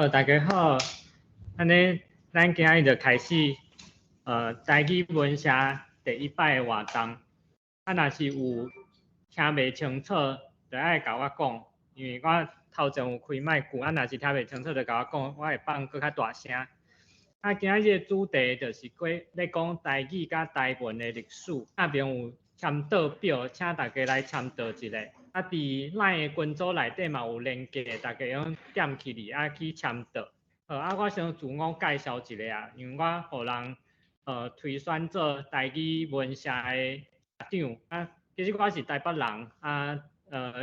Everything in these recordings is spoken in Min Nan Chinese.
好，大家好，按呢，咱今仔日就開始，台語文社第一擺的活動。啊，若是有聽袂清楚，就愛共我講，因為我頭前有開麥克，啊，若是聽袂清楚，就共我講，我會放閣較大聲。啊，今仔日的主題就是過咧講台語佮台文的歷史。下邊有簽到表，請大家來簽到一下。啊，佇 LINE 的群組內底嘛有連結，大家會用點起來啊去簽到。好，啊，我先自我介紹一下啊，因為我予人推選做台語文社的社長。啊，其實我是台北人，啊，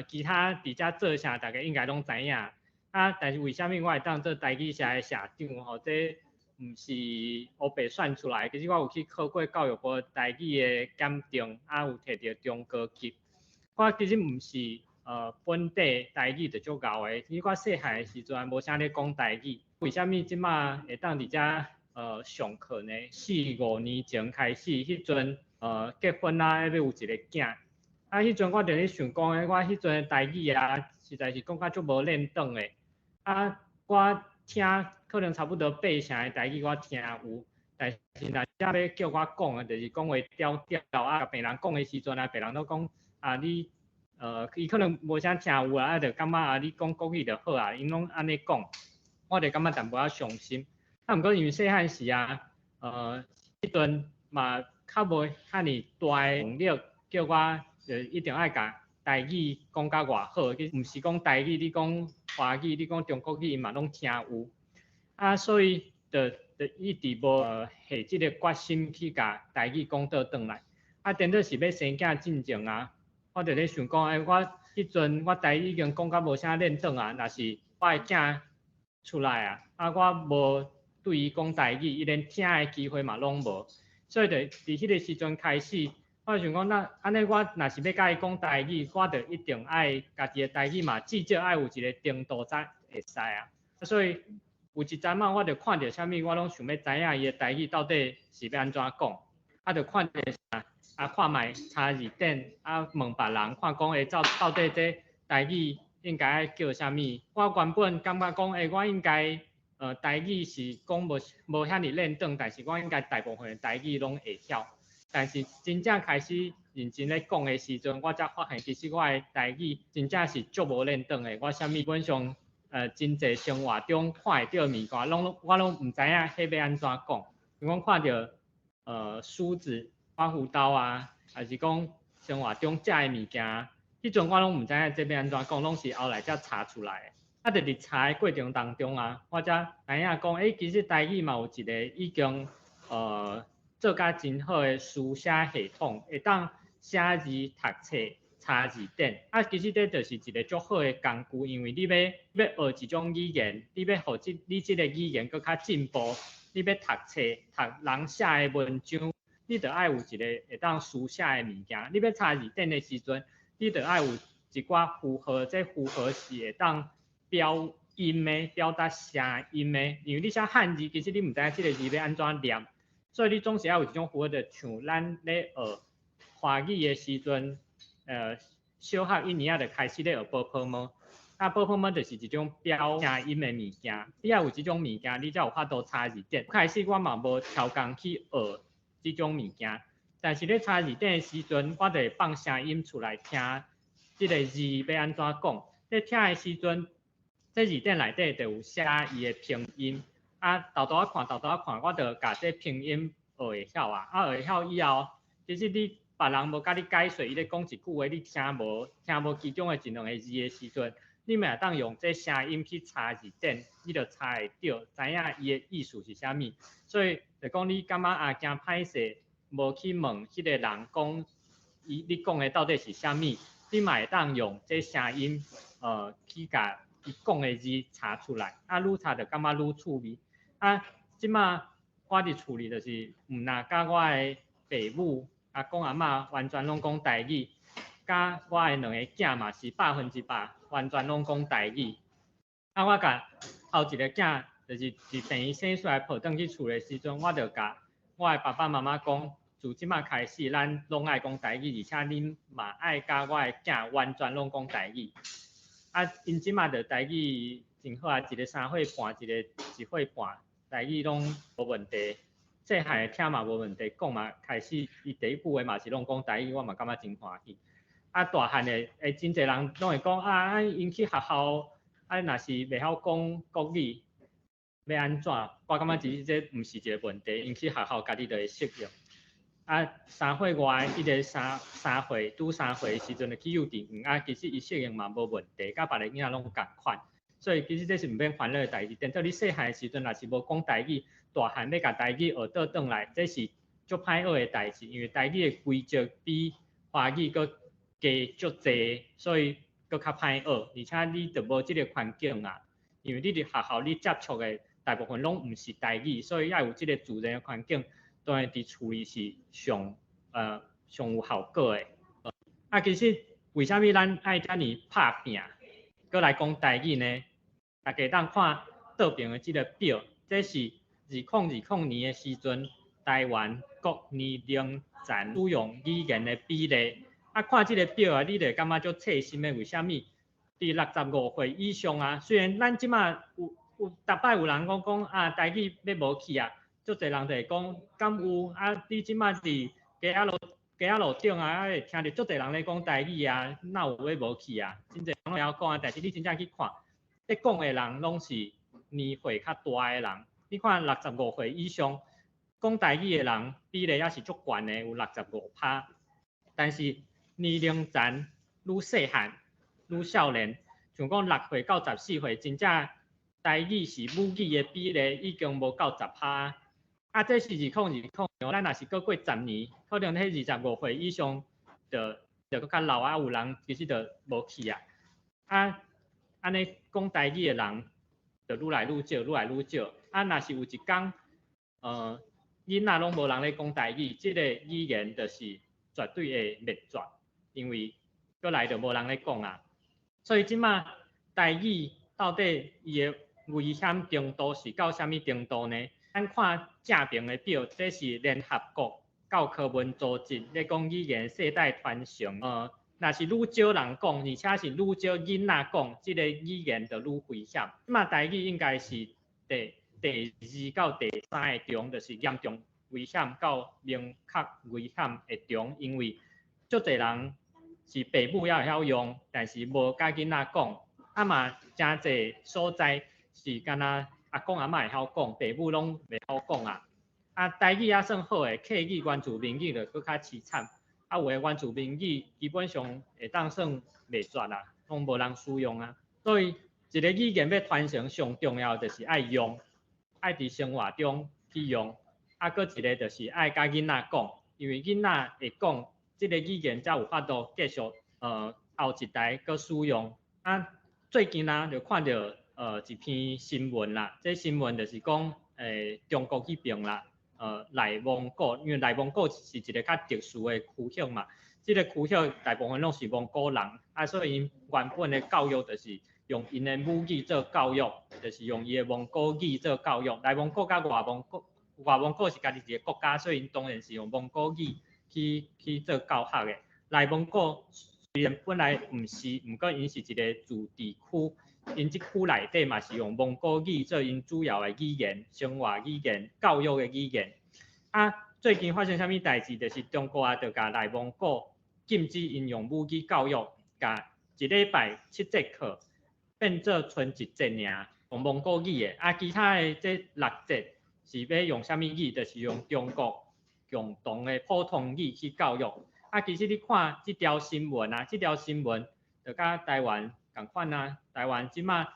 其他佇遮做啥，大家應該攏知影。啊，但是為啥物我會當做台語社的社長吼？這毋是烏白算出來，其實我有去考過教育部台語的檢定，啊，有摕著中高級。我其實毋是本地台語就足𠢕的，其實我細漢的時陣無啥咧講台語。為啥物這馬會當佇遮上課呢？四五年前開始，彼陣結婚啊，欲有一個囝。啊，彼陣我就咧想講，我彼陣的台語啊，實在是講甲足無輪轉的。啊，我聽可能差不多八成的台語我聽有，但是若遮欲叫我講的，就是講話調調啊，共別人講的時陣啊，別人攏講啊你，伊可能無啥聽有啊，啊就感覺啊你講國語就好啊，𪜶攏按呢講，我就感覺淡薄仔傷心。啊，毋過因為細漢時啊，彼陣嘛較無遐爾大的動力，叫我就一定愛共台語講甲偌好，其實毋是講台語，你講華語，你講中國語，嘛攏聽有。啊，所以就一直無下這個決心去共台語講倒轉來。啊，顛倒是欲生囝進前啊，我就咧想講，欸，我彼陣我台語已經講甲無啥輪轉啊，若是我的囝出來啊，啊我無對伊講台語，伊連聽的機會嘛攏無，所以就佇彼個時陣開始，我想講，那按呢我若是欲共伊講台語，我就一定愛家己的台語嘛，至少愛有一個程度才會使啊。所以有一陣仔我就看著啥物，我攏想欲知影伊的台語到底是欲按怎講，啊就看著啥，啊看覓查字典，啊問別人看講會到底這台語應該愛叫啥物。我原本感覺講，欸，我應該台語是講無遐爾輪轉，但是我應該大部分的台語攏會曉。但是真正開始認真咧講的時陣，我才發現其實我的台語真正是足無輪轉的。我啥物基本上真濟生活中看會著的物件，攏我攏毋知影彼欲按怎講。比如講看著梳子、刮鬍刀啊，抑是講生活中食的物件，彼陣我攏毋知影這欲按怎講，攏是後來才查出來的。啊，就佇查的過程當中啊，我才知影講，欸，其實台語嘛有一個已經做甲真好的書寫系統，會當寫字、讀冊、查字典。啊，其實這就是一個足好的工具，因為你欲學一種語言，你欲予你這個語言閣較進步，你欲讀冊、讀人寫的文章，你著愛有一個會當書寫的物件。你欲查字典的時陣，你著愛有一寡符號，這符號是會當標音的，表達聲音的。因為你寫漢字，其實你毋知影這個字欲按怎念。所以你總是愛有一種符號，就像咱咧學華語的時陣，小學一年仔就開始咧學ㄅㄆㄇ，啊ㄅㄆㄇ就是一種標聲音的物件，你愛有這種物件，你才有法度查字典。開始我嘛無超工去學這種物件，但是咧查字典的時陣，我就會放聲音出來聽，這個字欲按怎講。咧聽的時陣，這字典內底就有寫伊的拼音。啊，沓沓仔看，沓沓仔看，我就共這拼音學會曉啊。啊，學會曉以後，其實你別人無共你解說，伊咧講一句話，你聽無其中的一兩個字的時陣，你嘛會當用這聲音去查字典，你就查會著，知影伊的意思是啥物。所以就講你感覺啊，驚歹勢，無去問彼個人講，伊你講的到底是啥物，你嘛會當用這聲音，去共伊講的字查出來。啊，愈查就感覺愈趣味。啊，這馬我佇厝裡就是毋若佮我的爸母、阿公阿嬤完全攏講台語，佮我的兩個囝嘛是100%完全攏講台語。啊，我共頭一个囝就是佇病院生出來抱轉去厝的時陣，我就共我的爸爸媽媽講，自這馬開始，咱攏愛講台語，而且恁嘛愛佮我的囝完全攏講台語。啊，𪜶這馬就台語。真好啊，一个3歲半，一個1歲半，台語攏無問題。細漢聽嘛無問題，講嘛開始，伊第一句話嘛是攏講台語，我嘛感覺真歡喜。啊，大漢的會真濟人攏會講啊，𪜶去學校啊，若是袂曉講國語，欲按怎？我感覺其實這毋是一個問題，𪜶去學校家己就會適應。啊，3歲外，彼個三歲拄三歲時陣就去幼稚園，啊，其實伊適應嘛無問題，佮別个囡仔攏仝款。所以其實這是毋免煩惱的代誌。顛倒你細漢的時陣若是無講台語，大漢欲共台語學倒轉來，這是足歹學的代誌，因為台語的規則比華語閣加足濟，所以閣較歹學。而且你就無這個環境啊，因為你佇學校你接觸的大部分攏毋是台語，所以愛有這個自然的環境，當然佇厝裡是上有效果的。啊，其實為啥物咱愛遮爾拍拚，閣來講台語呢？大家會當看倒爿的這個表，這是2020年的時陣，台灣各年齡層使用語言的比例。啊，看這個表啊，你就會感覺足切心的。為啥物？佇65歲以上啊，雖然咱這馬有逐擺有人講講啊，台語欲無去啊，足濟人就會講敢有啊？你這馬佇街仔路頂啊，啊會聽著足濟人咧講台語啊，哪有欲無去啊？真濟人攏會曉講啊，但是你真正去看，咧講的人攏是年歲較大的人。你看65歲以上講台語的人比例猶是足懸的，有65%。但是年齡層愈細漢、愈少年，像講6歲到14歲，真正台語是母語的比例已經無夠10%。啊，這是2020，咱若是閣過10年，可能彼25歲以上就閣較老啊，有人其實就無去啊。啊，按呢講台語的人就愈來愈少，愈來愈少。啊，若是有一工，囡仔攏無人咧講台語，這個語言就是絕對會滅絕，因為閣來就無人咧講啊。所以這馬台語到底伊的危險程度是到啥物程度呢？咱看正爿的表，這是聯合國教科文組織咧講語言世代傳承。若是愈少人講，而且是愈少囡仔講，這個語言就愈危險。這馬台語應該是第二到第三个重，就是嚴重危險到明確危險的重，因為足濟人是爸母猶會曉用，但是無共囡仔講。啊嘛，誠濟所在是干焦阿公阿嬤會曉講，爸母攏袂曉講啊。啊，台語猶算好的，客語原住民語就閣較悽慘。啊，有的原住民語基本上會當算滅絕啦，攏無人使用啊。所以一个語言欲傳承，上重要就是愛用，愛佇生活中去用。啊，閣一个就是愛共囡仔講，因為囡仔會講，這个語言才有法度繼續後一代閣使用。啊，最近啊，就看著一篇新聞啦，這新聞就是講中國彼爿啦，內蒙古，因為內蒙古是一个較特殊的區域嘛，這个區域大部分攏是蒙古人，啊，所以𪜶原本的教育就是用𪜶的母語做教育，就是用伊的蒙古語做教育。內蒙古佮外蒙古，外蒙古是家己一个國家，所以𪜶當然是用蒙古語去做教學的。內蒙古雖然本來毋是，毋過𪜶是一个自治區，𪜶這區內底嘛是用蒙古語做𪜶主要的語言、生活語言、教育的語言。啊，最近發生啥物代誌？就是中國啊，就共內蒙古禁止𪜶用母語教育，共一禮拜七節課變做賰一節爾，用蒙古語的。啊，其他的這六節是欲用啥物語？就是用中國共同的普通語去教育。啊，其實你看這條新聞啊，這條新聞就佮台灣仝款啊。台灣這馬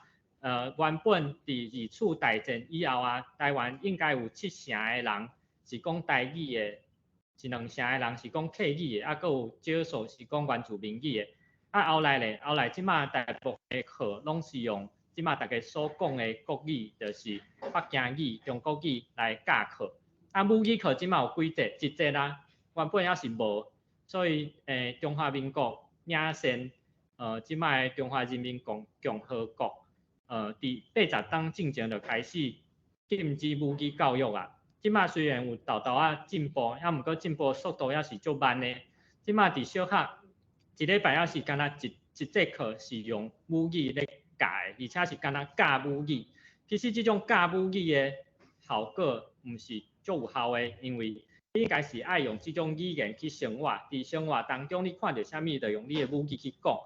原本佇二次大戰以後啊，台灣應該有七成的人是講台語的，是兩成的人是講客語的，啊，閣有少數是講原住民語的。啊，後來咧，後來這馬大部分的課攏是用這馬大家所講的國語，就是北京語、中國語來教課。啊，母語課這馬有幾節？一節啦，原本猶是無。所以，中華民國領先，這馬的中華人民共和國，佇80冬進前就開始禁止母語教育啊。這馬雖然有沓沓仔進步，猶毋過進步速度猶是足慢的。這馬佇小學一禮拜猶是干焦一節課是用母語咧教。教的，而且是敢若教母語。其實這種教母語的效果毋是足有效的，因為你應該是愛用這種語言去生活，佇生活當中你看著啥物，就用你的母語去講。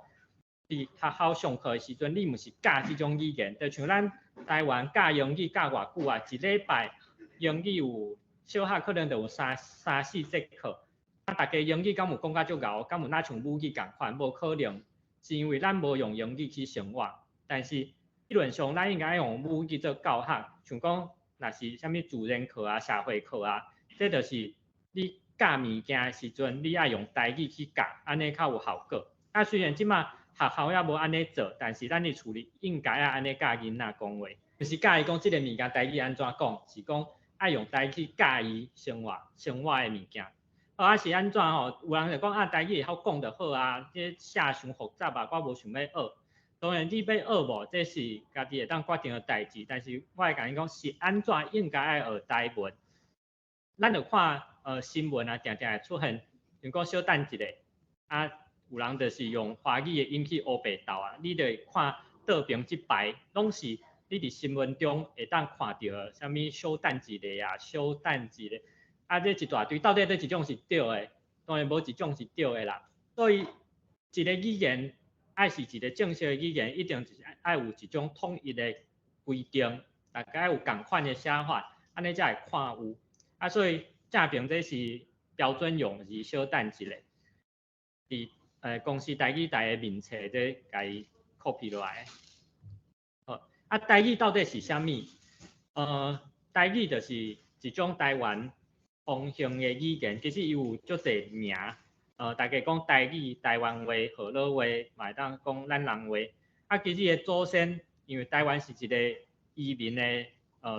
佇學校上課的時陣，你毋是教這種語言，就像咱台灣教英語教偌久啊，一禮拜英語有小學可能就有三三四節課，啊，逐家英語敢有講甲足𠢕，敢有若像母語仝款？無可能，是因為咱無用英語去生活。但是理論上，咱應該用母語做教學，像講若是啥物自然課啊、社會課啊，這就是你教物件的時陣，你愛用台語去教，按呢較有效果。啊，雖然這馬學校猶無按呢做，但是咱佇厝裡應該愛按呢教囡仔講話，毋是教伊講這個物件台語按怎講，是講愛用台語去教伊生活生活的物件。啊是按怎吼？有人就講啊，台語會曉講就好啊，這寫傷複雜啊，我無想欲學。當然你欲學無，這是家己會當決定的代誌。但是我會共你講，是按怎應該愛學台文。咱就看新聞啊，定定會出現，像講小等一下，啊有人就是用華語的音去烏白鬥啊，你就會看倒爿這排攏是你佇新聞中會當看著啥物小等一下啊，小等一下，啊這一大堆，到底佗一種是對的？當然無一種是對的啦。所以一個語言愛是一個正式的語言，一定就是愛有一種統一的規定，大家愛有仝款的寫法，按呢才會看有。啊，所以正爿這是標準用字，小等一下，佇公視台語台的面冊這共伊 copy 落來。好，啊，台語到底是啥物？台語就是一種台灣通行的語言，其實伊有足濟名。大家講台語、台灣話、河洛話，嘛會當講咱人話。啊，其實伊的祖先，因為台灣是一個移民的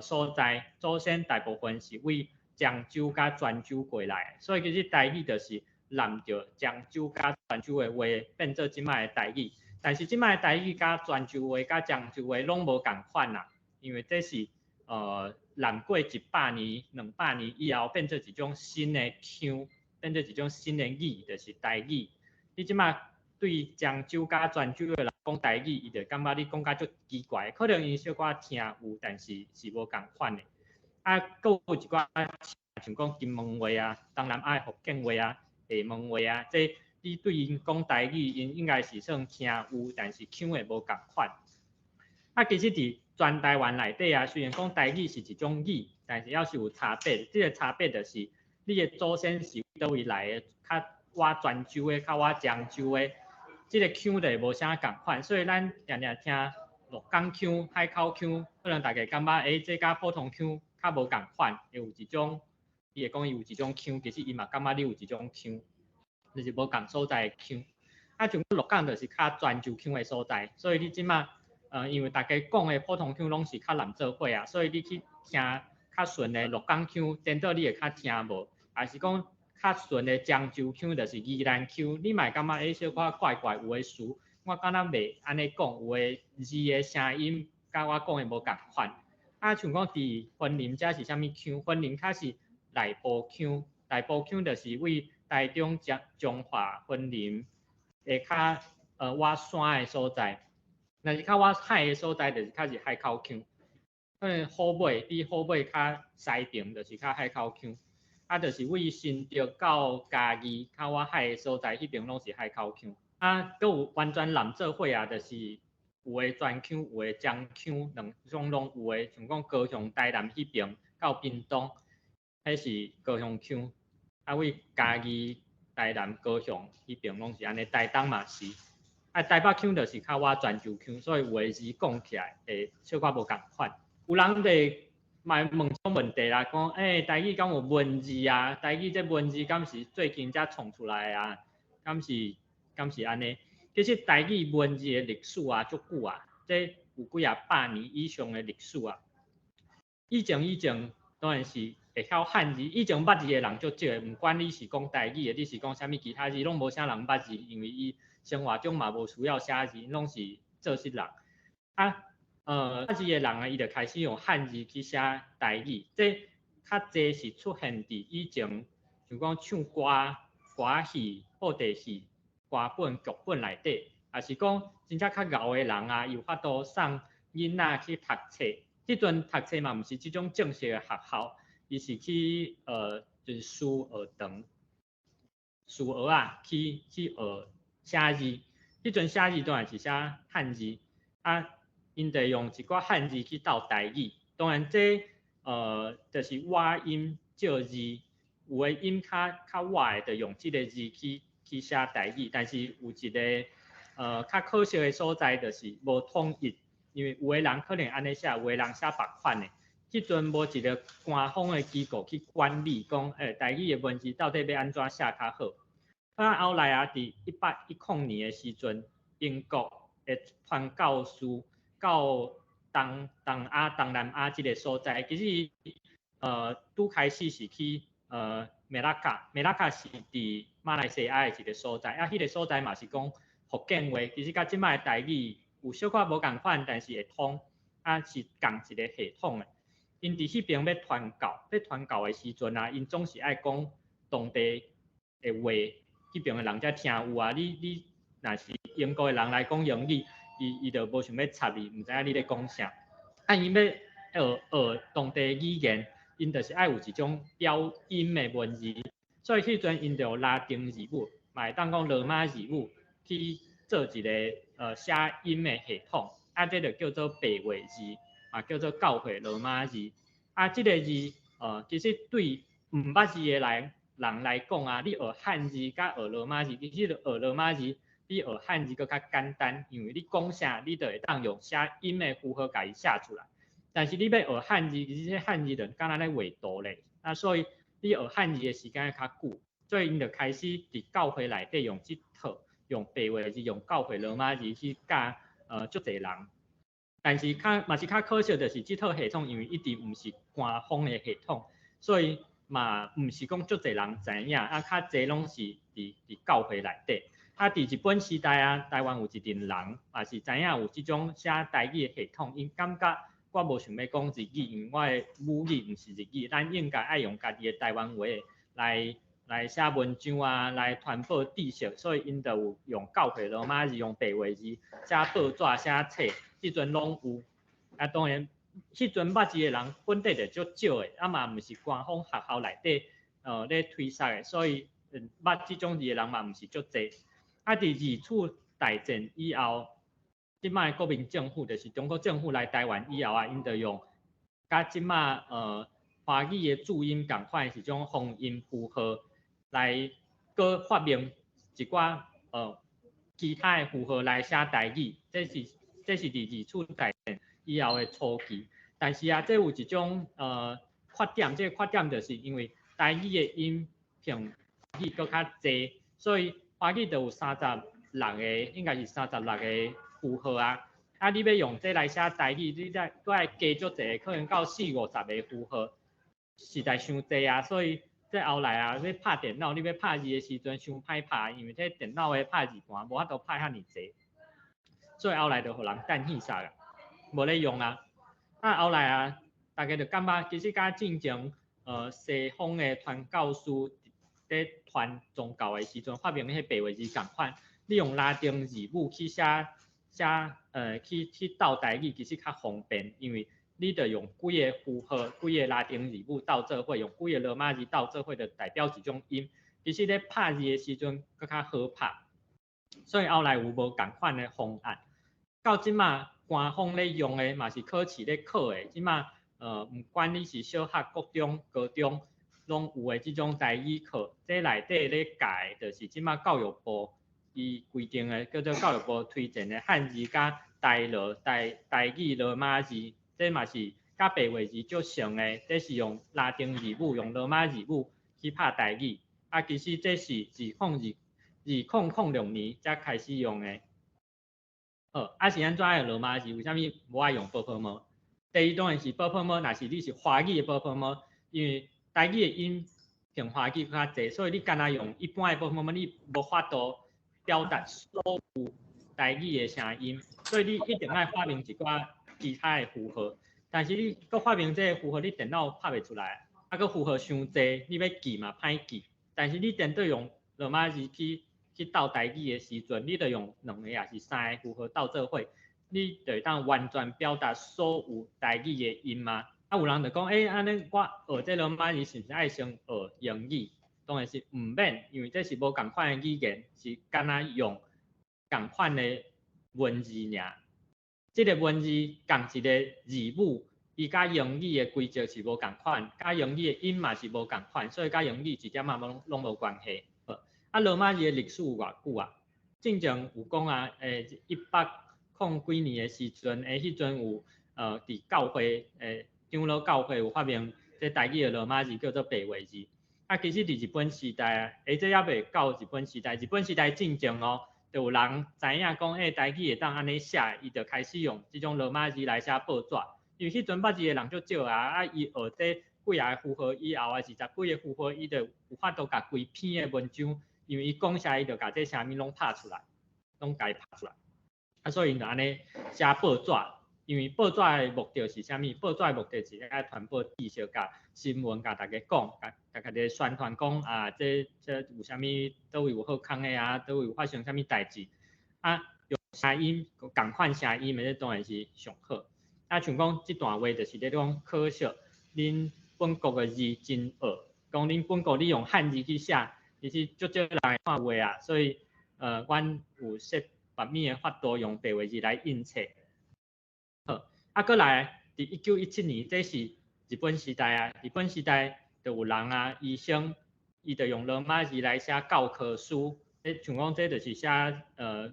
所在，祖先大部分是為漳州佮泉州過來，所以其實台語就是攬著漳州佮泉州的話，變做這擺的台語。但是這擺的台語佮泉州話、佮漳州話攏無仝款啦，因為這是攬過100年、200年以後，變做一種新的腔，變做一種新的語，就是台語。你這擺對漳州佮泉州的人講台語，伊就感覺你講甲足奇怪，可能𪜶小可聽有，但是是無仝款的。啊，閣有一寡像講金門話啊、東南亞福建話啊、廈門話啊，這你對𪜶講台語，𪜶應該是算聽有，但是腔會無仝款。啊，其實佇全台灣內底啊，雖然講台語是一種語，但是猶是有差別。這個差別就是你的祖先是佗位來的，較倚泉州的，較倚漳州的，這個腔就會無啥仝款。所以咱定定聽鹿港腔、海口腔，可能大家感覺這佮普通腔較無仝款，會有一種，伊會講伊有一種腔，其實伊嘛感覺你有一種腔，就是無仝所在的腔。啊，像鹿港就是較泉州腔的所在，所以你這馬，因為大家講的普通腔攏是較南做伙啊，所以你去聽較純的鹿港腔，顛倒你會較聽無，抑是講較純的漳州腔，就是宜蘭腔，你嘛會感覺小可怪怪，有的詞我敢若袂按呢講，有的字的聲音佮我講的無仝款。啊，像講佇雲林遮是啥物腔？雲林較是內埔腔，內埔腔就是位台中、彰化、雲林會較倚山的所在。若是較倚海的所在，就是較是海口腔。可能虎尾比虎尾較西爿，就是較海口腔。啊，就是位新竹到嘉義較倚海的所在，彼爿攏是海口腔。啊，閣有完全濫做伙啊，就是有的泉腔，有的漳腔，兩種攏有的。像講高雄、台南彼爿到屏東，彼是高雄腔。啊，位嘉義、台南、高雄彼爿攏是按呢，台東嘛是。啊，台北腔就是較倚泉州腔，所以有的字講起來會小可無仝款。有人會嘛會問種問題啦，講台語敢有文字啊？台語這文字敢是最近才創出來的啊？敢是按呢？其實台語文字的歷史啊，足久啊，這有幾仔百年以上的歷史啊。以前當然是會曉漢字，以前捌字的人足少的，毋管你是講台語的，你是講啥物其他字，攏無啥人捌字，因為伊生活中嘛無需要寫字，攏是做事人。啊，捌字的人啊，伊就開始用漢字去寫台語。這較濟是出現佇以前，像講唱歌、歌仔戲、布袋戲、歌本、劇本內底，抑是講真正較𠢕的人啊，有法度送囡仔去讀冊。彼陣讀冊嘛，毋是這種正式的學校，伊是去就是私學堂、私學仔去學寫字。彼陣寫字當然是寫漢字，啊，𪜶就用一寡漢字去鬥台語。當然這就是倚音借字，有的音較倚的，就用這个字去寫台語。但是有一个較可惜的所在，就是無統一，因為有的人可能按呢寫，有的人寫別款的。彼陣無一个官方的機構去管理，講台語的文字到底欲按怎寫較好。啊，後來啊，佇1810年的時陣，英國的傳教士到東亞、東南亞這个所在，其實拄開始是去馬拉卡，馬拉卡是佇馬來西亞的一个所在，啊，彼个所在嘛是講福建話，其實佮這擺的台語有小可無仝款，但是會通，啊是仝一个系統的。𪜶佇彼爿欲傳教，欲傳教的時陣啊，𪜶總是愛講當地的話，彼爿的人才聽有啊。你若是英國的人來講英語，伊就無想欲插你，毋知影你咧講啥。啊，𪜶欲學學當地語言，𪜶就是愛有一種標音的文字，所以彼陣𪜶就用拉丁字母，嘛會當講羅馬字母去做一个寫音的系統，啊，這就叫做白話字，嘛叫做教會羅馬字。啊，這个字，其實對毋捌字的人來講啊，你學漢字佮學羅馬字，其實學羅馬字比學漢字閣較簡單，因為你講啥，你就會當用寫音的符號共伊寫出來。但是你欲學漢字，其實這漢字就敢若咧畫圖咧，啊，所以你學漢字的時間會較久，所以𪜶就開始佇教會內底用這套用白話字，用教會羅馬字去教足濟人。但是較嘛是較可惜，就是這套系統因為一直毋是官方的系統，所以嘛毋是講足濟人知影，啊較濟攏是佇教會內底。啊，佇日本時代啊，台灣有一陣人嘛是知影有這種寫台語的系統，𪜶感覺我無想欲講日語，因為我的母語毋是日語，咱應該愛用家己的台灣話來寫文章啊，來傳播知識，所以𪜶就有用教會羅馬字，用白話字寫報紙、寫冊，彼陣攏有。啊，當然，彼陣捌字的人本底就足少的，啊嘛毋是官方學校內底咧推捒的，所以捌這種字的人嘛毋是足濟。啊，佇二次大戰以後，這擺國民政府就是中國政府來台灣以後啊，𪜶就用佮這擺華語的注音仝款是種方音符號來閣發明一寡其他的符號來寫台語，這是佇二次大戰以後的初期。但是啊，這有一種缺點，這个缺點就是因為台語的音比華語閣較濟，所以華語就有36個，應該是36個符號啊。啊，你欲用這來寫台語，你再閣愛加足濟，可能到四五十个符號，實在傷濟啊。所以這後來啊，欲拍電腦，你欲拍字的時陣，傷歹拍，因為這電腦的拍字盤無法度拍遐爾濟，所以後來就予人擲棄煞啦，無咧用啊。啊，後來啊，大家就感覺其實佮進前西方的傳教士佇傳宗教的時陣發明彼白話字仝款，你用拉丁字母去寫寫去鬥台語，其實較方便，因為你著用幾个符號、幾个拉丁字母鬥做伙，用幾个羅馬字鬥做伙，就代表一種音。其實咧拍字的時陣閣較好拍，所以後來有無仝款的方案。到這馬官方咧用的嘛是考試咧考的，這馬毋管你是小學、國中、高中，攏有的這種台語課，這內底咧教的，就是這馬教育部伊規定的，叫做教育部推薦的漢字佮台羅台語羅馬字，這嘛是佮白話字足像的，這是用拉丁字母、用羅馬字母去拍台語。啊，其實這是2006年才開始用的。好，啊是按怎用羅馬字？為啥物無愛用ㄅㄆㄇ？第一當然是ㄅㄆㄇ，若是你是華語的ㄅㄆㄇ，因為台語的音比華語較濟，所以你干焦用一般的ㄅㄆㄇ，你無法度表達所有台語的聲音，所以你一定愛發明一寡其他的符號。但是你閣發明這个符號，你電腦拍袂出來，啊閣符號傷濟，你欲記嘛歹記。但是你顛倒用羅馬字去去鬥台語的時陣，你著用兩个抑是三个符號鬥做伙，你就會當完全表達所有台語的音啊。啊，有人就講，欸，按呢我學這羅馬字是毋是愛先學英語？當然是毋免，因為這是無仝款的語言，是干焦用仝款的文字爾。這个文字仝一个字母，伊佮英語的規則是無仝款，佮英語的音嘛是無仝款，所以佮英語一點仔攏無關係。啊，羅馬字的歷史有偌久啊？進前有講啊，一百空幾年的時陣，彼陣有佇教會長老教會有發明這台語的羅馬字叫做白話字。啊，其實佇日本時代啊，這猶未到日本時代，日本時代進前哦，就有人知影講，台語會當按呢寫，伊就開始用這種羅馬字來寫報紙。因為彼陣捌字的人足少啊，啊，伊學這幾仔個符號以後，抑是十幾个符號，伊就有法度共規篇的文章，因為伊講啥，伊就共這啥物攏拍出來，攏共伊拍出來。啊，所以𪜶就按呢寫報紙，因為報紙的目的是啥物？報紙的目的是愛傳播知識、共新聞，共大家講，共大家咧宣傳講啊，這有啥物，佗位有好康的啊，佗位有發生啥物代誌。啊，用聲音，仝款聲音的，這當然是上好。啊，像講這段話就是咧講可惜，恁本國的字真惡，講恁本國你用漢字去寫，其實足少人會看話啊，所以阮有設別物的法度用白話字來印冊。好，啊，閣來，佇1917年，這是日本時代啊，日本時代就有人啊，醫生，伊就用羅馬字來寫教科書，像講這就是寫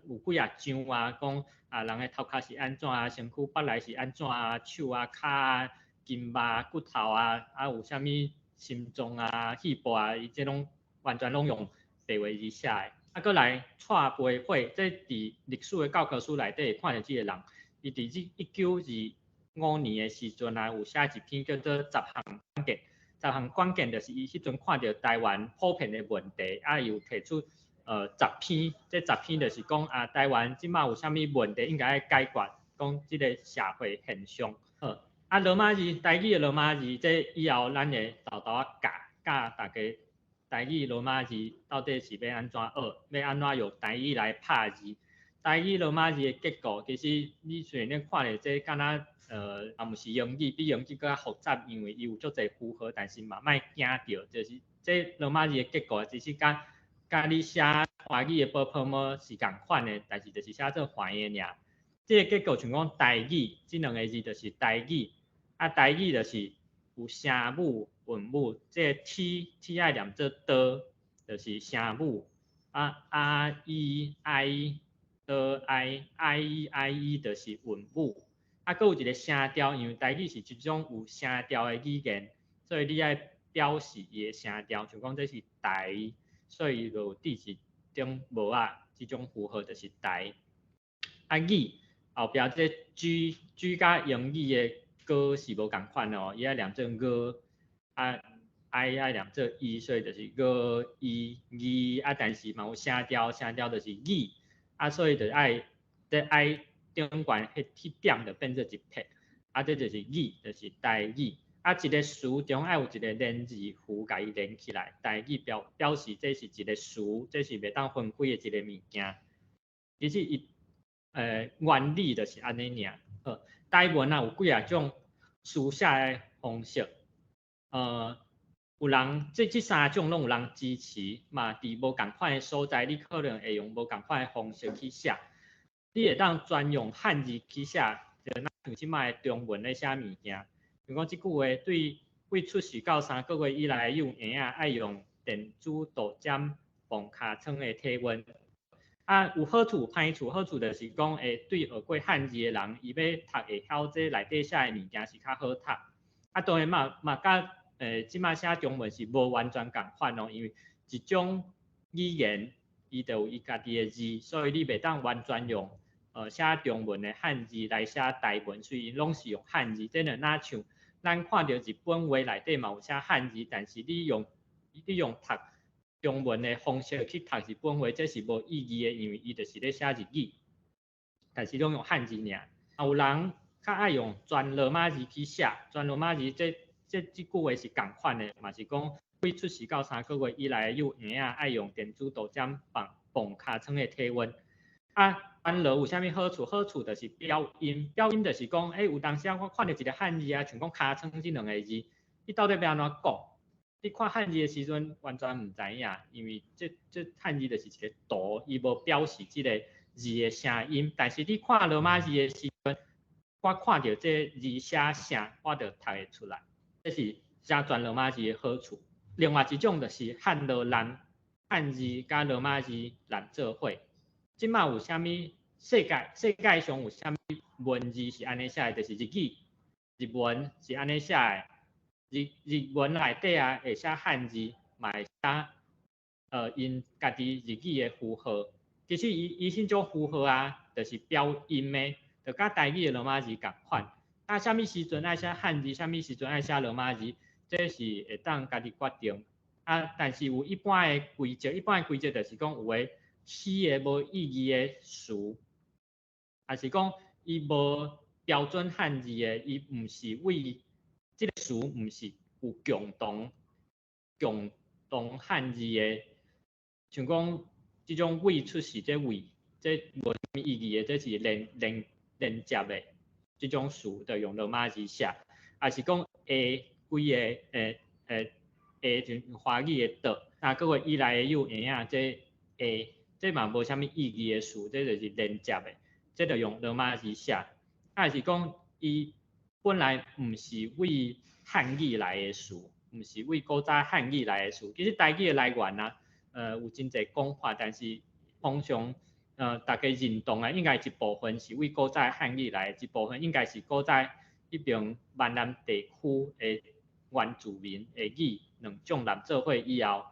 有幾仔章啊，講啊人的頭殼是按怎啊，身軀腹內是按怎啊，手啊、跤啊、筋肉、骨頭啊，啊有啥物心臟啊、肺部啊，伊這攏完全攏用白話字寫的。啊，閣來蔡培火，這佇歷史的教科書內底會看著這個人，伊佇這1925年的時陣啊，有寫一篇叫做《十項管見》。十項管見就是伊彼陣看著台灣普遍的問題，啊，伊有提出十篇，這十篇就是講啊，台灣這馬有啥物問題應該愛解決，講這个社會現象。好，啊，羅馬字，台語的羅馬字，這以後咱會沓沓仔教教大家台語羅馬字到底是欲按怎學，欲按怎用台語來拍字。台語羅馬字的結構，其實你雖然咧看著這敢若也毋是英語，比英語閣較複雜，因為伊有足濟符號，但是嘛莫驚著，就是這羅馬字的結構其實佮你寫華語的 ㄅㄆㄇ 是仝款的，但是就是寫做橫的爾。這个結構像講台語，這兩个字就是台語，啊台語就是有聲母、韻母，這个 T T 愛念做 D，就是聲母，啊 R E I D I I E I E 就是韻母，啊，閣有一个聲調，因為台語是一種有聲調的語言，所以你愛表示伊的聲調，像講這是台，所以就有佇一頂帽仔，這種符號就是台。啊語後壁這 G G 佮英語的 G 是無仝款哦，伊愛念做 G，啊 I 愛念做 E，所以就是 G E 語，啊但是嘛有聲調，聲調就是語。啊，所以就愛這 I 頂懸彼彼點就變做一撇，啊，這就是語，就是台語。啊，一个詞中愛有一个連字符共伊連起來，台語表示這是一个詞，這是袂當分開的一个物件。其實伊原理就是按呢爾。好，台文啊有幾仔種書寫的方式，有人這三種攏有人支持，嘛佇無仝款的所在，你可能會用無仝款的方式去寫。你會當專用漢字去寫，就若像這擺的中文咧寫物件。像講這句話，對對出世到3個月以內的幼嬰仔，愛用電子度檢磅尻川的體溫。啊，有好處有歹處，好處就是講，會對學過漢字的人，伊欲讀會曉這內底寫的物件是較好讀。啊，當然嘛嘛佮這擺寫中文是無完全仝款哦，因為一種語言伊就有伊家己的字，所以你袂當完全用寫中文的漢字來寫台文，雖然攏是用漢字，這就若像咱看著日本話內底嘛有寫漢字，但是你用讀中文的方式去讀日本話，這是無意義的，因為伊就是咧寫日語，但是攏用漢字爾。啊，有人較愛用全羅馬字去寫，全羅馬字這句話是仝款的，嘛是講對出世到3個月以內的幼嬰仔，愛用電子度檢磅磅尻川的體溫。啊，全羅有啥物好處？好處就是標音，標音就是講，有當時啊，我看著一個漢字啊，像講尻川這兩個字，你到底欲按怎講？你看漢字的時陣完全毋知影，因為這漢字就是一個圖，伊無表示這個字的聲音。但是你看羅馬字的時陣，我看著這字寫啥，我就讀會出來。這是寫全羅馬字的好處。另外一種就是漢羅南漢字佮羅馬字連做伙。這馬有啥物世界上有啥物文字是按呢寫的？就是日語、日文是按呢寫的。日文內底啊，會寫漢字，嘛會寫𪜶家己日語的符號。其實伊彼種符號啊，就是標音的，就佮台語的羅馬字仝款。啊，啥物時陣愛寫漢字，啥物時陣愛寫羅馬字，這是會當家己決定。啊，但是有一般的規則，一般的規則就是講有的死的無意義的詞，抑是講伊無標準漢字的，伊毋是為這個詞毋是有共同漢字的，像講這種位出世這位，這無啥物意義的，這是連接的這種詞，就用羅馬字寫，抑是講下幾個下就華語的的，啊，閣有伊來的有影仔這下，這嘛無啥物意義的詞，這就是連接的，這就用羅馬字寫，啊，是講伊本來毋是為漢語來的詞，毋是為古早漢語來的詞。其實台語的來源啊，有真濟講法，但是通常大家認同的應該一部分是為古早漢語來的，一部分應該是古早彼爿閩南地區的原住民的語，兩種連做伙以後，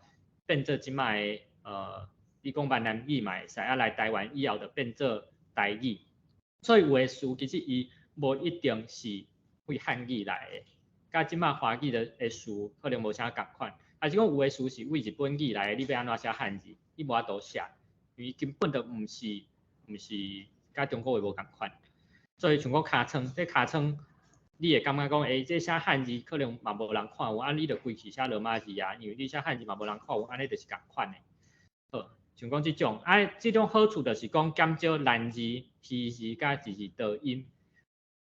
變做這馬的你講閩南語嘛會使，啊來台灣以後就變做台語。所以有的詞其實伊無一定是為漢語來的，佮這馬華語的詞可能無啥仝款。抑是講有的詞是為日本語來的，你欲按怎寫漢字？你無法度寫，因為根本就毋是佮中國話無仝款。所以像講尻川，這尻川，你會感覺講，這寫漢字可能嘛無人看有，啊你就規氣寫羅馬字啊，因為你寫漢字嘛無人看有，按呢就是仝款的。好，像講這種，啊，這種好處就是講減少難字、虛字佮字字多音。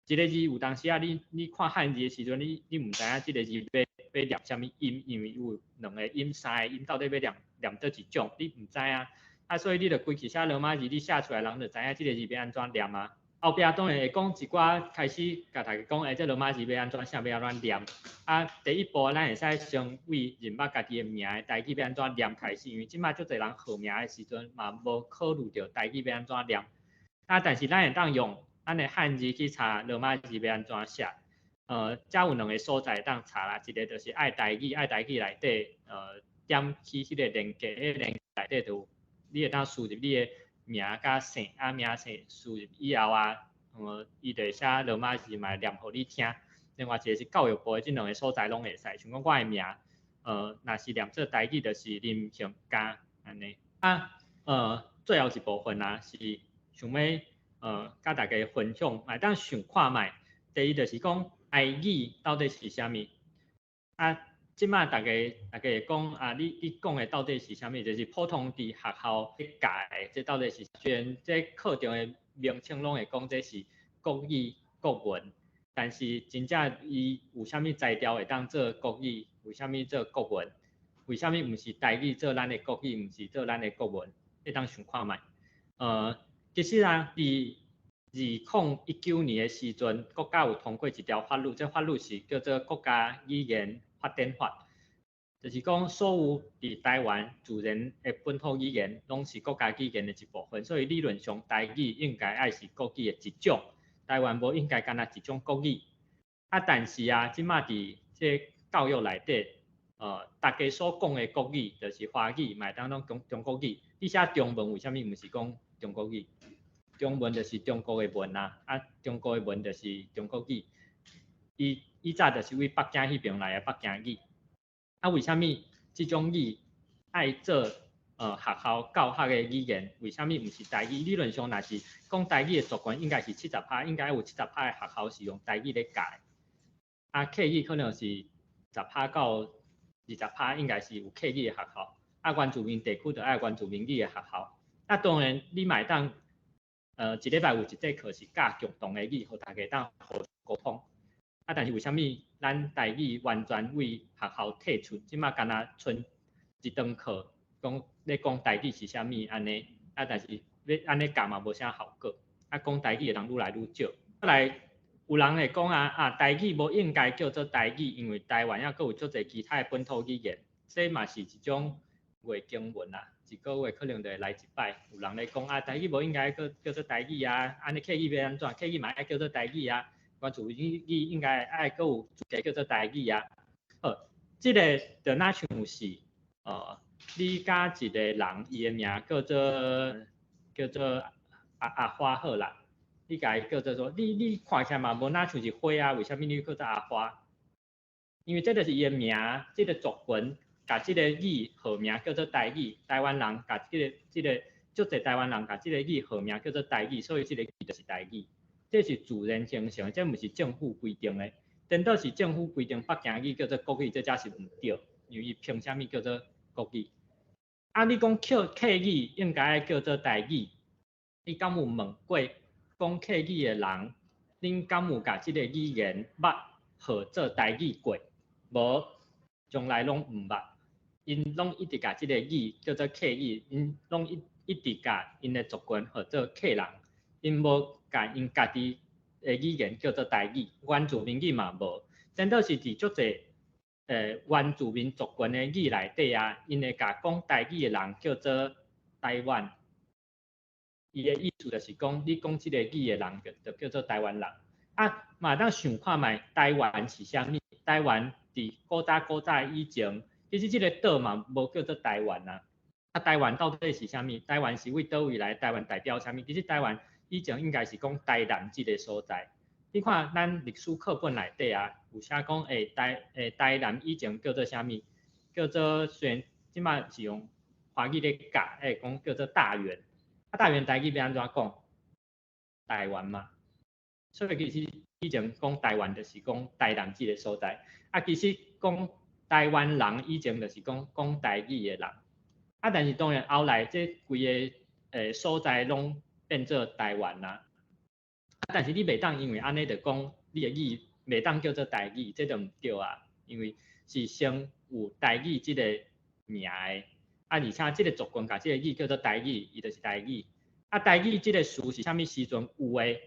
一個字有當時啊，你看漢字的時陣，你毋知影這個字欲念啥物音，因為有兩個音、三個音，到底欲念佗一種，你毋知影。啊，所以你就規氣寫羅馬字，你寫出來人就知影這個字欲按怎念啊。後壁當然會講一寡，開始共大家講，這羅馬字欲按怎寫，欲按怎念。啊，第一步咱會使先為認捌家己的名的台語欲按怎念開始，因為這馬足濟人號名的時陣嘛無考慮著台語欲按怎念。啊，但是咱會當用咱的漢字去查羅馬字欲按怎寫。遮有兩個所在會當查啦，一個就是愛台語，愛台語內底，點去彼個連結，彼個連結內底就有，你會當輸入你的名佮姓，啊名姓輸入以後啊，伊就會寫羅馬字嘛會念予你聽。另外一個是教育部的，這兩個所在攏會使。像講我的名，若是念做台語，就是林幸嘉按呢。啊，最後一部分啊，是想欲佮大家分享，會當想看覓。第一就是講台語到底是啥物？啊，這馬大家會講啊，你講的到底是啥物？就是普通佇學校咧教的，這到底是雖然這課程的名稱攏會講這是國語國文，但是真正伊有啥物材料會當做國語？為啥物做國文？為啥物毋是台語做咱的國語，毋是做咱的國文？會當想看覓？其實啊，佇2019年的時陣，國家有通過一條法律，這法律是叫做《國家語言發展法》，就是講所有佇台灣自然的本土語言，攏是國家語言的一部分，所以理論上台語應該愛是國語的一種，台灣無應該干焦一種國語。啊，但是啊，這馬佇這教育內底，大家所講的國語就是華語，嘛會當講中國語。你寫中文，為啥物毋是講中國語？中文就是中國的文啊，啊，中國的文就是中國語。伊以早就是為北京彼爿來的北京語。啊，為啥物這種語愛做學校教學的語言？為啥物毋是台語？理論上若是講台語的族群，應該是七十趴，應該有七十趴的學校是用台語咧教的。啊，客語可能是10趴到20趴，應該是有客語的學校。啊，原住民地區就愛原住民語的學校。啊，當然你嘛會當，一禮拜有一節課是教共同的語，予大家當互相溝通。啊，但是為啥物咱台語完全對學校退出？這馬干焦賰一堂課，講咧講台語是啥物按呢？啊，但是欲按呢教嘛無啥效果。啊，講台語的人愈來愈少。過來有人會講啊啊，台語無應該叫做台語，因為台灣猶閣有足濟其他的本土語言，這嘛是一種月經文啦。一個月可能就會來一擺，有人咧講啊，台語無應該閣叫做台語啊，按呢客語欲按怎？客語嘛愛叫做台語啊，原住民語應該愛閣有資格叫做台語啊。好，這个就若像是，你佮一個人，伊的名叫做阿花好啦，你共伊叫做說，你看起來嘛無若像是花啊，為啥物你叫做阿花？因為這就是伊的名，這个族群共這个語號名叫做台語，台灣人共這個足濟台灣人共這个語號名叫做台語，所以這个語就是台語。這是自然形成，這毋是政府規定的。顛倒是政府規定北京語叫做國語，這才是毋對，因為伊憑啥物叫做國語？啊，你講客語應該叫做台語，你敢有問過講客語的人？恁敢有共這个語言捌號做台語過？無，從來攏毋捌。𪜶攏一直共這个語叫做客語，𪜶攏一直共𪜶的族群號做客人，𪜶無共𪜶家己的語言叫做台語，原住民語嘛無。顛倒是佇足濟原住民族群的語內底啊，𪜶會共講台語的人叫做台灣。伊的意思就是講，你講這个語的人就叫做台灣人。啊，嘛會當想看覓台灣是啥物？台灣佇古早古早以前，其實這个島嘛無叫做台灣啊。啊，台灣到底是啥物？台灣是佇佗位來？台灣代表啥物？其實台灣以前應該是講台南這个所在。你看咱歷史課本內底啊，有寫講台南以前叫做啥物？叫做雖然這馬是用華語咧教，講叫做大員。啊，大員台語欲按怎講？台灣嘛。所以其實以前講台灣就是講台南這个所在。啊，其實講台灣人以前就是講講台語的人。啊，但是當然後來這規个所在攏變做台灣啦。啊，但是你袂當因為按呢就講你的語袂當叫做台語，這就毋對啊。因為是先有台語這個名的，啊，而且這个族群共這个語叫做台語，伊就是台語。啊，台語這个詞是啥物時陣有的？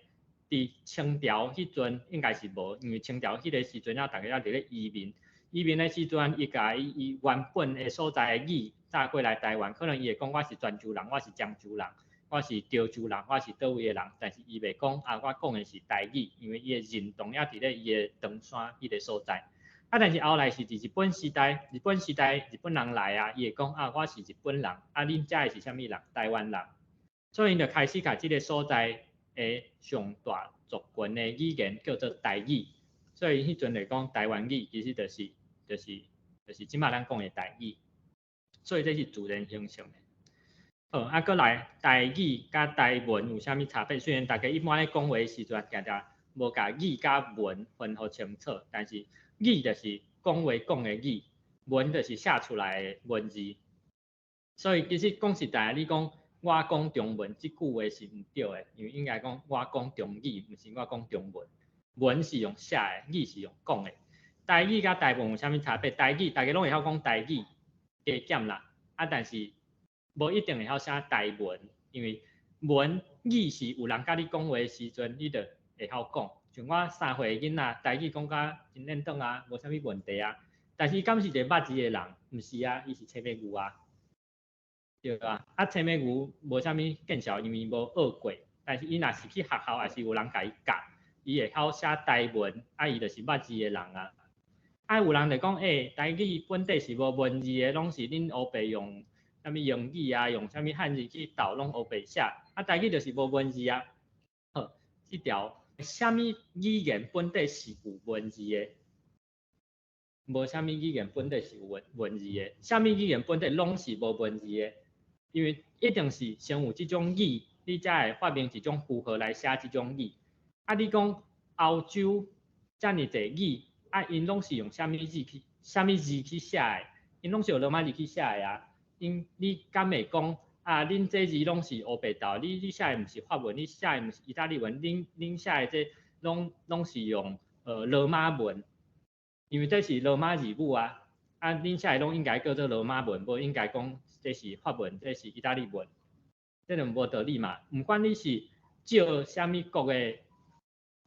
佇清朝彼陣應該是無，因為清朝彼个時陣啊，大家猶佇咧移民，移民的時陣，伊共伊原本的所在的語帶過來台灣，可能伊會講我是泉州人，我是漳州人，我是潮州人，我是佗位的人，但是伊袂講啊，我講的是台語，因為伊的認同猶佇咧伊的唐山彼个所在。啊，但是後來是佇日本時代，日本時代日本人來啊，伊會講啊，我是日本人，啊，恁遮的是啥物人？台灣人。所以𪜶就開始共這个所在的上大族群的語言叫做台語，所以彼陣來講台灣語，其實就是這馬咱講的台語，所以這是自然形成的。好，啊，閣來台語佮台文有啥物差別？雖然大家一般咧講話的時陣，定定無共語佮文分予清楚，但是語就是講話講的語，文就是寫出來的文字。所以其實講實在，你講我講中文這句話是毋對的，因為應該講我講中語，毋是我講中文。文是用寫的，語是用講的。台語佮台文有啥物差別？台語大家攏會曉講台語，加減啦，啊，但是無一定會曉寫台文，因為文語是有人佮你講話的時陣，你就會曉講。像我3歲的囡仔，台語講甲真輪轉啊，無啥物問題啊。但是伊敢是一个捌字的人？毋是啊，伊是青牯牛啊，對啊。啊，青牯牛無啥物見效，因為伊無學過。但是伊若是去學校，抑是有人共伊教，伊會曉寫台文，啊，伊就是捌字的人啊。啊，有人就講，台語本底是無文字的，攏是恁烏白用啥物英語啊，用啥物漢字去鬥，攏烏白寫。啊，台語就是無文字啊。好，這條啥物語言本底是有文字的？無啥物語言本底是有文字的，啥物語言本底攏是無文字的，因為一定是先有這種語，你才會發明一種符號來寫這種語。啊，你講歐洲遮爾濟語，啊，𪜶攏是用啥物字去寫的？𪜶攏是用羅馬字去寫的啊。𪜶你敢會講啊，恁這字攏是烏白豆，你寫的毋是法文，你寫的毋是意大利文，恁寫的這攏是用羅馬文，因為這是羅馬字母啊，啊，恁寫的攏應該叫做羅馬文，無應該講這是法文，這是意大利文，這就無道理嘛。毋管你是照啥物國的，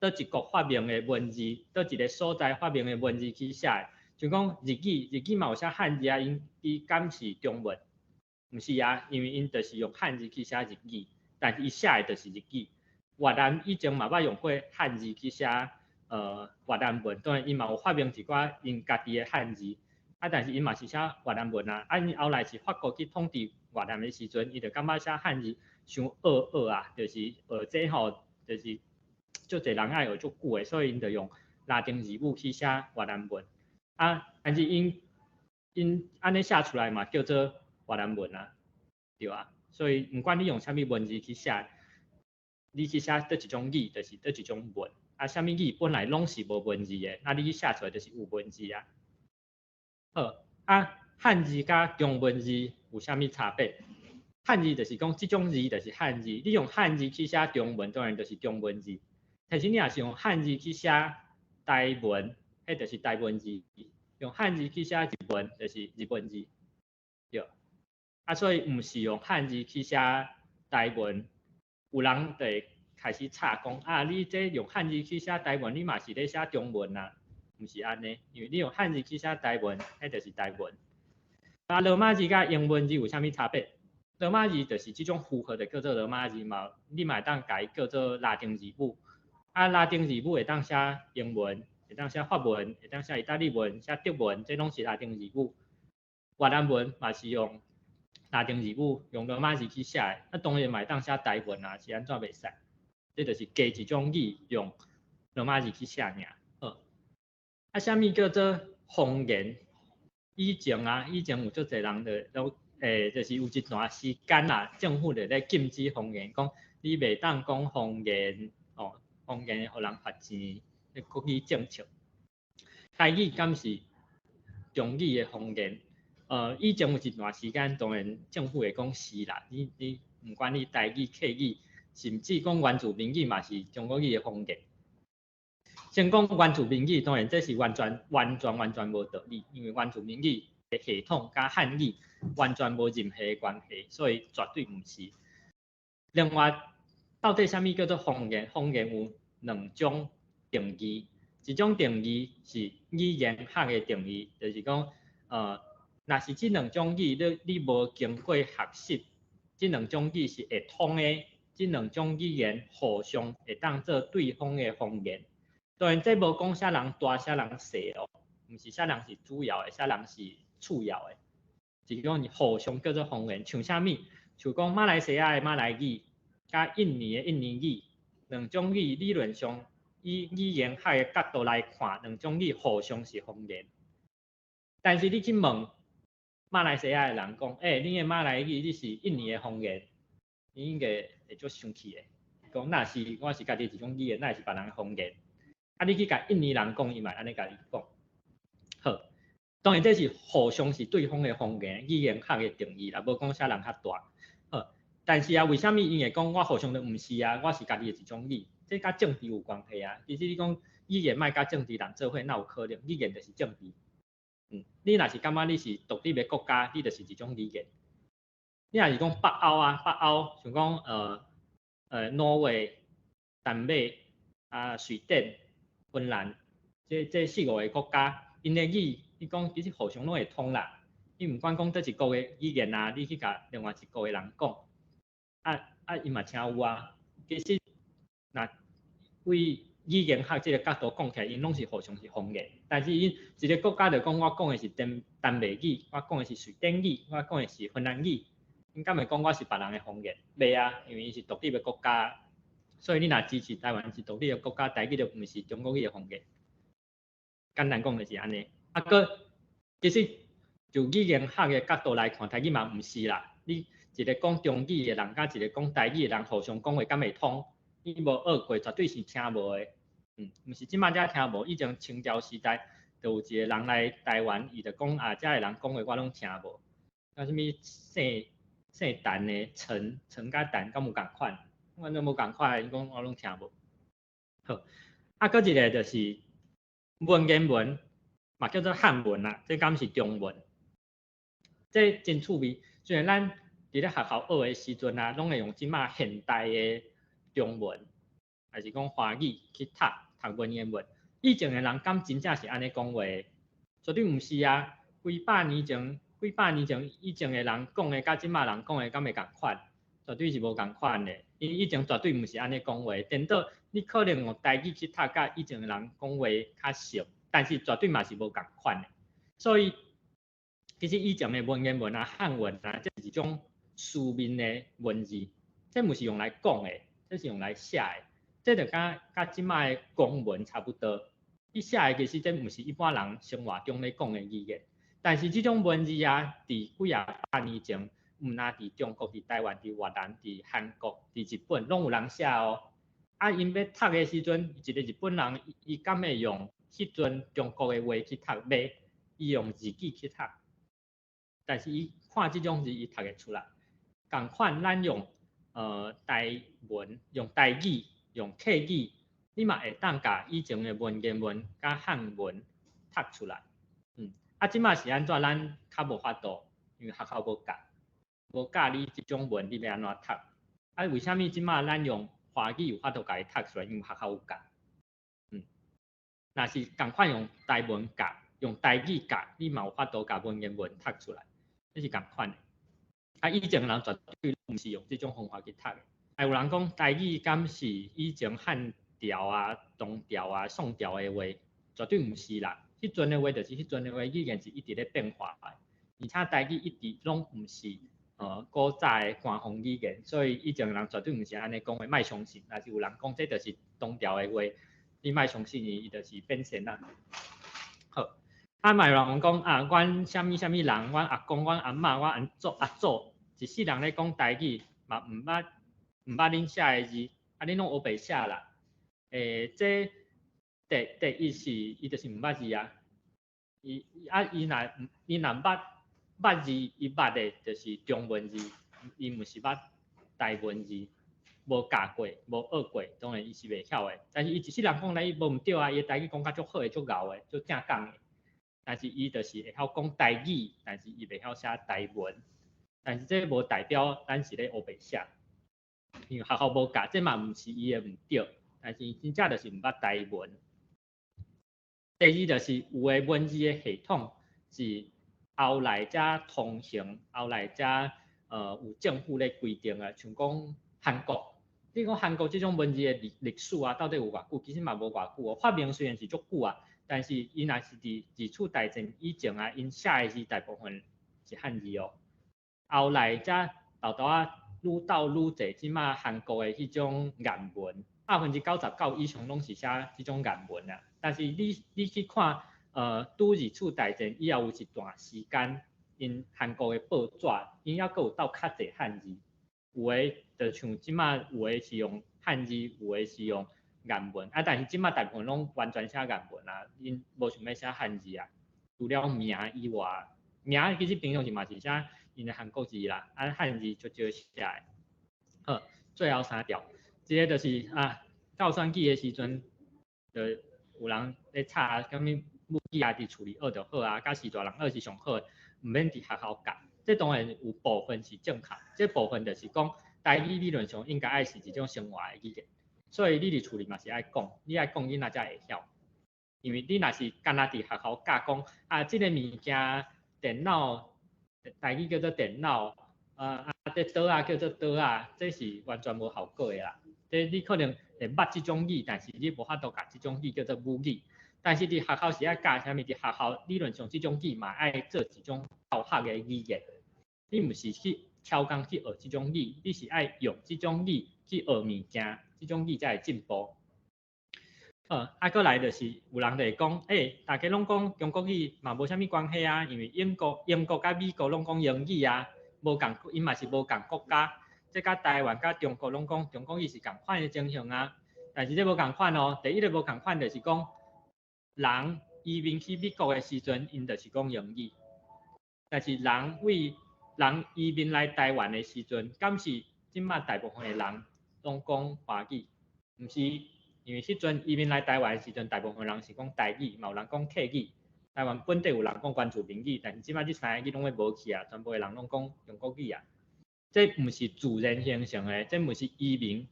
佗一國發明的文字，佗一个所在發明的文字去寫的，像講日語，日語嘛有寫漢字啊，𪜶敢是中文？毋是啊，因為𪜶就是用漢字去寫日語，但是伊寫的就是日語。越南以前嘛捌用過漢字去寫越南文，當然𪜶嘛有發明一寡𪜶家己的漢字，啊，但是𪜶嘛是寫越南文啊。啊，𪜶後來是法國去統治越南的時陣，伊就感覺寫漢字傷僫僫啊，就是學這吼，就是足濟人愛學足久的，所以𪜶就用拉丁字母去寫越南文。啊，但是𪜶按呢寫出來嘛，叫做越南文啊，對啊。所以毋管你用啥物文字去寫，你去寫佗一種語，就是佗一種文。啊，啥物語本來攏是無文字的，啊，你去寫出來就是有文字啊。好，啊，漢字佮中文字有啥物差別？漢字就是講這種字就是漢字，你用漢字去寫中文，當然就是中文字。但是你若是用漢字去寫台文，彼就是台文字；用漢字去寫日文，就是日文字。對。啊，所以毋是用漢字去寫台文，有人就會開始吵講啊，你這用漢字去寫台文，你嘛是咧寫中文啊？毋是按呢，因為你用漢字去寫台文，彼就是台文。啊，羅馬字佮英文字有啥物差別？羅馬字就是這種符號就叫做羅馬字嘛，你嘛會當共伊叫做拉丁字母。啊，拉丁字母會當寫英文，會當寫法文，會當寫意大利文、寫德文，這攏是拉丁字母。越南文嘛是用拉丁字母，用羅馬字去寫的，啊，當然嘛會當寫台文啊，是按怎袂使？這就是加一種語用羅馬字去寫爾。好，啊，啥物叫做方言？以前啊，以前有足濟人就攏就是有一段時間啊，政府就咧禁止方言，講你袂當講方言哦，方言會予人罰錢，國語政策。台語敢是中語的方言？以前有一段時間，當然政府會講是啦，你毋管你台語、客語，甚至講原住民語嘛是中國語的方言。先講原住民語，當然這是完全完全完全無道理，因為原住民語的系統佮漢語完全無任何關係，所以絕對毋是。另外，到底啥物叫做方言？方言有兩種定義，一種定義是語言學的定義，就是講，若是這兩種語你無經過學習，這兩種語是會通的，這兩種語言互相會當做對方的方言。當然，這無講啥人大啥人細哦，毋是啥人是主要的，啥人是次要的，是講是互相叫做方言。像啥物？像講馬來西亞的馬來語，佮印尼的印尼語，兩種語理論上以語言學的角度來看，兩種語互相是方言。但是你去問馬來西亞的人講，欸，你的馬來語你是印尼的方言，伊應該會足生氣的，講若是我是家己一種語言，哪會是別人的方言？啊，你去共印尼人講，伊嘛按呢共你講。好，當然這是互相是對方的方言，語言學的定義啦，無講啥人較大。好，但是啊，為啥物𪜶會講我互相都毋是啊？我是家己的一種語，這佮政治有關係啊。其實你講語言莫佮政治連做伙，哪有可能？語言就是政治。你若是感覺你是獨立的國家，你就是一種語言。你若是講北歐啊，北歐像講挪威、丹麥啊、瑞典、芬蘭，這四五个國家，𪜶的語，你講其實互相攏會通啦。你毋管講佗一國的語言啊，你去共另外一國的人講，啊，伊嘛聽有啊。其實，若為語言學這個角度講起來，𪜶攏是互相是方言。但是𪜶一个國家就講我講的是丹麥語，我講的是瑞典語，我講的是芬蘭語，𪜶敢會講我是別人的方言？袂啊，因為𪜶是獨立的國家。所以你若支持台灣是獨立的國家，台語就毋是中國語的方言。簡單講就是按呢。啊，閣其實就語言學的角度來看，台語嘛毋是啦。你一个講中語的人，佮一个講台語的人互相講話敢會通？你無學過，絕對是聽無的。毋是這擺才聽無，以前清朝時代，就有一个人來台灣，伊就講啊，遮的人講話我攏聽無。啊，啥物姓姓陳的陳，陳佮陳敢有仝款？完全無仝款，伊講我攏聽無。好，啊，閣一个就是文言文，嘛叫做漢文啦，這敢是中文？這真趣味。雖然咱佇咧學校學的時陣啊，攏會用這馬現代的中文，還是講華語去讀讀文言文。以前的人敢真正是按呢講話？絕對毋是啊！幾百年前，幾百年前以前的人講的，佮這馬人講的敢會仝款？絕對是無仝款的。𪜶以前絕對毋是按呢講話。顛倒你可能用台語去讀，佮以前的人講話較熟，但是絕對嘛是無仝款的。所以，其實以前的文言文啊、漢文啊，這是一種書面的文字，這毋是用來講的，這是用來寫的。這就佮佮這馬的公文差不多。伊寫的其實這毋是一般人生活中咧講的語言，但是這種文字啊，佇幾仔百年前，毋若佇中國、佇台灣、佇越南、佇韓國、佇日本，攏有人寫哦。啊，𪜶欲讀的時陣，一個日本人，伊敢會用彼陣中國的話去讀？袂，伊用日語去讀。但是伊看這種字，伊讀會出來。仝款，咱用台文、用台語、用客語，你嘛會當共以前的文言文佮漢文讀出來。啊，這馬是按怎？咱較無法度，因為學校無教，無教你這種文，你欲按怎讀？啊，為啥物這馬咱用華語有法度共伊讀出來？因為學校有教。若是仝款用台文教，用台語教，你嘛有法度共文言文讀出來，這是仝款的。啊，以前人絕對毋是用這種方法去讀的。啊，有人講台語敢是以前漢朝啊、唐朝啊、宋朝的話，絕對毋是啦。彼陣的話就是彼陣的話，語言是一直咧變化的，而且台語一直攏毋是古早的官方語言，所以以前人絕對毋是按呢講的，莫相信。若是有人講這就是唐朝的話，你莫相信伊，伊就是變仙仔。好，啊嘛有人講啊，阮啥物啥物人，阮阿公、阮阿嬤、阮阿祖、阿祖，一世人咧講台語，嘛毋捌恁寫的字，啊恁攏烏白寫啦。這第一是伊就是毋捌字啊，伊啊伊若捌字，伊捌的就是中文字，伊毋是捌台文字，無教過，無學過，當然伊是袂曉的。但是伊一世人講來，伊無毋對啊，伊的台語講甲足好的，足𠢕的，足正港的。但是伊就是會曉講台語，但是伊袂曉寫台文。但是這無代表咱是咧烏白寫，因為學校無教，這嘛毋是伊的毋對，但是伊真正就是毋捌台文。第二就是有的文字的系統是後來才通行，後來才有政府咧規定的，像講韓國，你講韓國這種文字的歷史啊，到底有偌久？其實嘛無偌久哦。發明雖然是足久啊，但是伊若是佇二次大戰以前啊，𪜶寫的字大部分是漢字哦。後來才沓沓仔愈鬥愈濟，這馬韓國的彼種諺文，99%以上攏是寫這種諺文啊。但是你去看，拄二次大戰以後有一段時間，𪜶韓國的報紙，𪜶猶閣有鬥較濟漢字，有的就像這馬有的是用漢字，有的是用諺文，啊，但是這馬大部分攏完全寫諺文啊，𪜶無想欲寫漢字啊，除了名以外，名其實平常時嘛是寫𪜶的韓國字啦，啊，漢字足少寫的。好，最後三條，這个就是啊，到選舉的時陣，就有人咧吵啥物母語啊，佇厝裡學就好啊，佮序大人學是上好的，毋免佇學校教。這當然有部分是正確，這部分就是講台語理論上應該愛是一種生活的語言，所以你佇厝裡嘛是愛講，你愛講囡仔才會曉。因為你若是干焦佇學校教講啊，這个物件電腦台語叫做電腦，啊，這桌仔叫做桌仔，這是完全無效果的啦。這你可能會捌這種語，但是你無法度共這種語叫做母語。但是佇學校是愛教啥物？佇學校理論上這種語嘛愛做一種教學的語言。你毋是去超工去學這種語，你是愛用這種語去學物件，這種語才會進步。啊，閣來就是有人就會講，欸，大家攏講中國語嘛無啥物關係啊，因為英國佮美國攏講英語啊，無仝，𪜶嘛是無仝國家，這佮台灣佮中國攏講中國語是仝款的情形啊。但是這無仝款哦，第一个無仝款就是講，人移民去美國的時陣，𪜶就是講英語，但是人為人移民來台灣的時陣，敢是這馬大部分的人攏講華語？毋是，因為彼陣移民來台灣的時陣，大部分人是講台語，嘛有人講客語。台灣本地有人講原住民語，但是這馬這三个語攏欲無去啊，全部的人攏講中國語啊。這毋是自然形成的，這毋是移民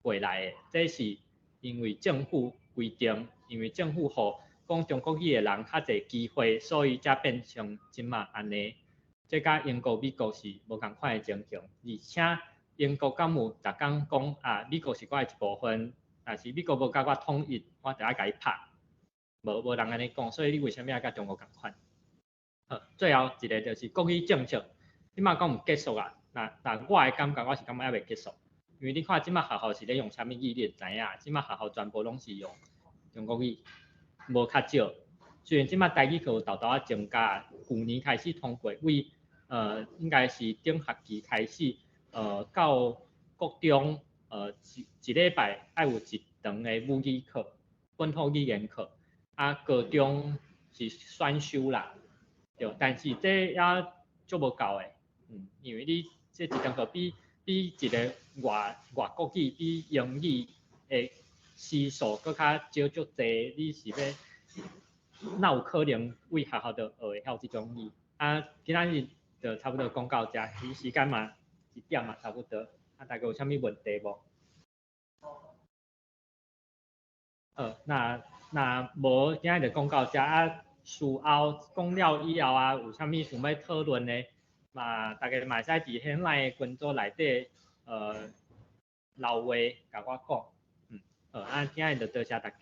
過來的，這是因為政府規定，因為政府予講中國語的人較濟機會，所以才變成這馬按呢。這佮英國、美國是無仝款的情形，而且英國敢有逐工講啊，美國是我的一部分，但是美國無佮我統一，我就愛共伊拍。無無人按呢講，所以你為啥物愛佮中國仝款？好，最後一个就是國語政策，這馬敢有結束啊？那那我的感覺，我是感覺猶未結束，因為你看這馬學校是咧用啥物語，你會知影？這馬學校全部攏是用中國語，無較少。雖然這馬台語課有沓沓仔增加，舊年開始通過，為應該是頂學期開始，到國中，一一禮拜愛有一堂的母語課，本土語言課。啊，高中是選修啦，對，但是這也足無夠的，因為你這一堂課比一个外國語比英語的時數閣較少足濟，你是欲哪有可能為學校就學會曉這種語？啊，今仔日就差不多講到遮，其實時間嘛1點嘛差不多，啊，大家有啥物問題無？好，那若無今仔日就講到遮啊，事後講了以後啊，有啥物想欲討論的，嘛大家嘛會使佇彼 LINE 的群組內底，留話共我講，好，啊，今仔日就多謝大家。